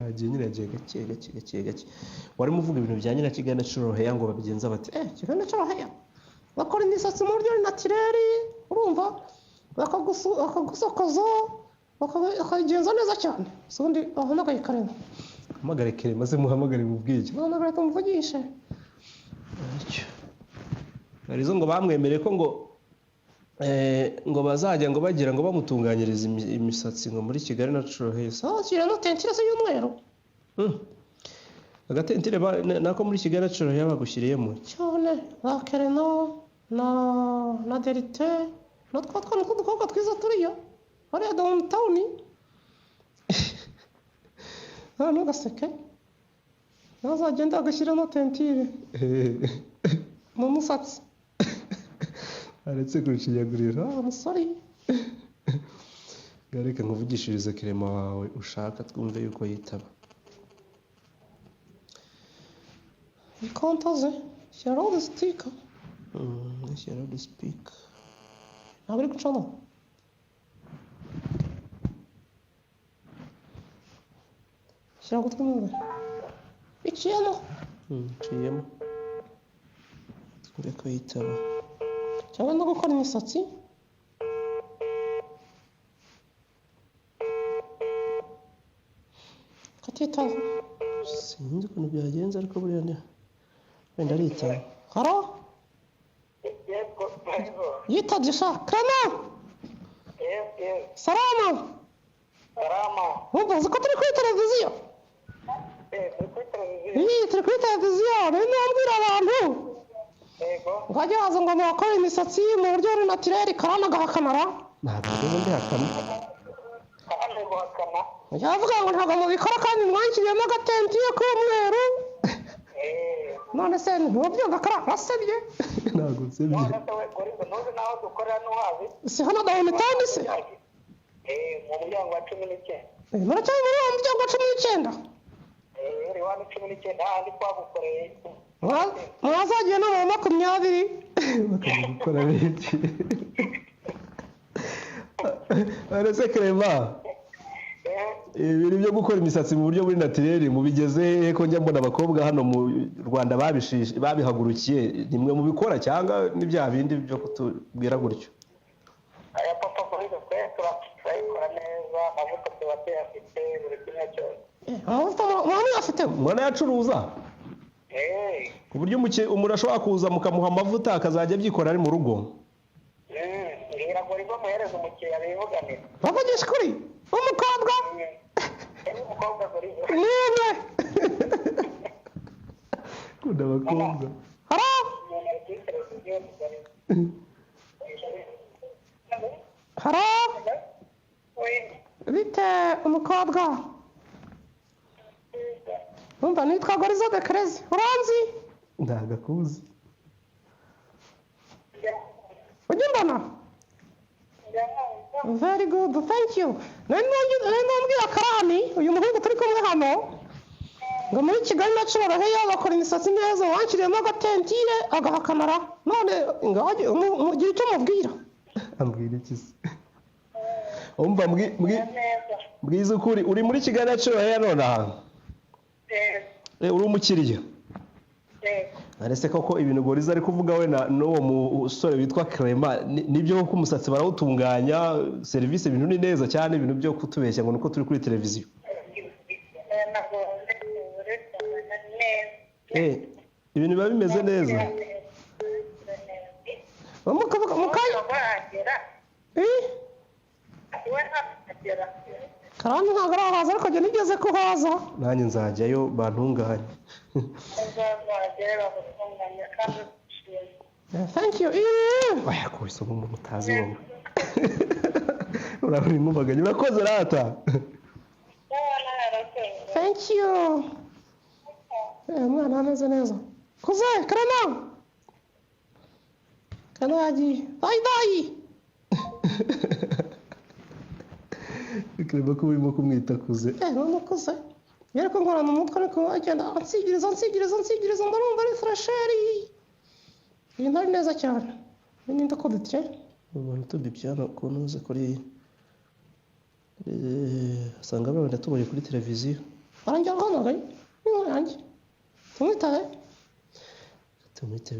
Yagiye nyine, yagiye gake gake gake gake. Warimo uvuga ibintu bya nyina Kigali Natural Hair, ngo babigenza bate? Kigali Natural Hair bakora imisatsi mu buryo naturel, urumva, bakagusokoza, bakayigenza neza cyane. Si ubundi bahamagaye Karema? Hamagare Kere, maze muhamagare mubwire. Muhamagare tumuvugishe. Ntacyo. Arizo ngo bamwemereye ko ngo ngo bazajya ngo bagira ngo bamutunganyirize imisatsi ngo muri Kigali Natural Hair. Sawa, shyira no teinture se y'umweru. Agatentire nako muri Kigali Natural Hair bagushyiriyemo cyane ba Kereno na Derite na twa twana tw'udukobwa twiza turiyo hariya downtown. Ah, ntugaseke, ntazagenda agashyiramo teinture mu musatsi, aretse kurushinyagurira. Ah, musore, reka nkuvugishirize Kerema wawe ushaka, twumve yuko yitaba. Ikontoze, shyira loudspeaker. Shyira loudspeaker. Ntabwo iri gucamo. Shyira gutwi mwumve. Iciyemo. Iciyemo. Twumve ko yitaba. Cyangwa no gukora imisatsi. Katitaba. Sinzi ukuntu byagenze, ariko buriya ni wenda aritaba. Haro? Yego, yego. Yitabye sha. Krema! Yes, yes. Salama! Salama. Wumva, uzi ko turi kuri televiziyo? Turi kuri televiziyo. Iyi turi kuri televiziyo, rero nabwira abantu. Yego. Ngo hajye haza ngo mubakore imisatsi mu buryo buri naturel, karana agahakanara. Ntabwo rero ndihakana. Kandi guhakana. Yavuga ngo ntabwo mubikora kandi mwanshyiriyemo agatentiye k'umweru. None se ntiwabyumva kara arasebye? Ntabwo nsebye. None se we Gorizo, ntuzi n'aho dukorera, ntuhazi? Si hano downtown se? Mu muryango wa 19. Muracyari muri uwo muryango wa 19? Uri wani 19, hahandi twagukoreye. Mwazagiye no mu 20 bakajya gukora benshi. Arese Clement, ibintu byo gukora imisatsi mu buryo buri naturel mubigeze hehe, ko njya mbona abakobwa hano mu Rwanda babihagurukiye? Nimwe mubikora cyangwa ni bya bindi byo kutubwira gutyo? Aya papa Gorizo, twe turayikora neza, amavuta tuba tuyafite, buri kimwe cyose. Amavuta muba muyafite, muranayacuruza? Ku buryo umuntu ashobora kuza mukamuha amavuta akazajya abyikora ari mu rugo? Mbwira Gorizo muhereze umukiriya bivuganira. Bavugisha ukuri umukobwa. Umukobwa Gorizo. Nimwe kunda abakobwa. Haro? Umuntu ari kuri televiziyo ni Gorizo. Haro? Bite umukobwa? Umva, nitwa Gorizo de Kerezi, uranzi? Ntabwo akuzi. Ujya umbona? Very good, thank you. Nari nambwira Karani, uyu muhungu turi kumwe hano, ngo muri Kigali Natural Hair bakora imisatsi neza, wanshyiriyemo agatentire agahakanara. None mugire icyo mubwira. Ambwira iki se? Umva, mbwiza ukuri, uri muri Kigali Natural Hair nonaha? Uri umukiriya? Arese koko ibintu Gorizo ari kuvuga we n'uwo musore witwa Clement nibyo koko umusatsi barawutunganya, serivisi ibintu ni neza cyane, ibintu byo kutubeshya ngo nuko turi kuri televiziyo? Ibintu biba bimeze neza. Karani ntabwo arahaza, ariko njye nigeze kuhaza. Nanjye nzajyayo bantunganye. Thank you. Oya, kubisa umuntu utazi wowe. Urabona inkubaganyi. Urakoze rata. Thank you. Umwana ameze neza. Kuze, Karana. Karana yagiye. Bye bye. Clement ko urimo kumwita kuze. Ni kuze. Yari ko nkorana umutwe, ariko agenda ansigiriza, ansigiriza, ansigiriza, ndarumva ari fresheri. Ibintu ari neza cyane. Ni ko dutye. Umuntu tubibye hano ukuntu uze kuri usanga babona tubonye kuri televiziyo. Arangira guhamagaye, ni yanjye. Tumwitabe, tumwitabe.